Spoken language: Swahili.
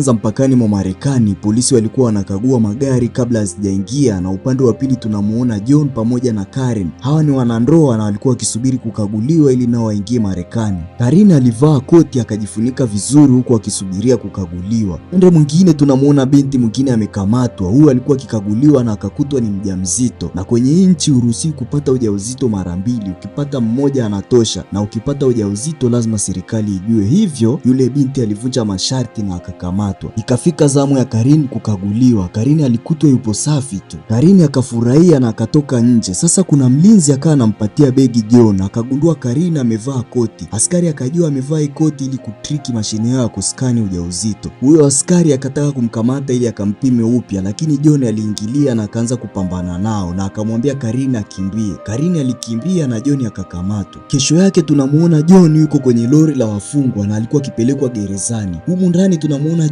Kwanza mpakani mwa Marekani, polisi walikuwa wanakagua magari kabla hazijaingia, na upande wa pili tunamuona John pamoja na Karen. Hawa ni wanandoa na walikuwa wakisubiri kukaguliwa ili nao waingie Marekani. Karen alivaa koti akajifunika vizuri huku akisubiria kukaguliwa. Upande mwingine tunamuona binti mwingine amekamatwa. Huyu alikuwa akikaguliwa na akakutwa ni mjamzito, na kwenye nchi huruhusiwi kupata ujauzito mara mbili, ukipata mmoja anatosha, na ukipata ujauzito lazima serikali ijue. Hivyo yule binti alivunja masharti na akakamatwa. Ikafika zamu ya Karin kukaguliwa. Karin alikutwa yupo safi tu. Karin akafurahia na akatoka nje. Sasa kuna mlinzi akawa anampatia begi John, akagundua Karin amevaa koti. Askari akajua amevaa hii koti ili kutrick mashine yao ya kuskani ujauzito. Huyo askari akataka kumkamata ili akampime upya, lakini John aliingilia na akaanza kupambana nao na akamwambia Karin akimbie. Karin alikimbia na John akakamatwa. Kesho yake tunamuona John yuko kwenye lori la wafungwa na alikuwa akipelekwa gerezani. Humu ndani tunamuona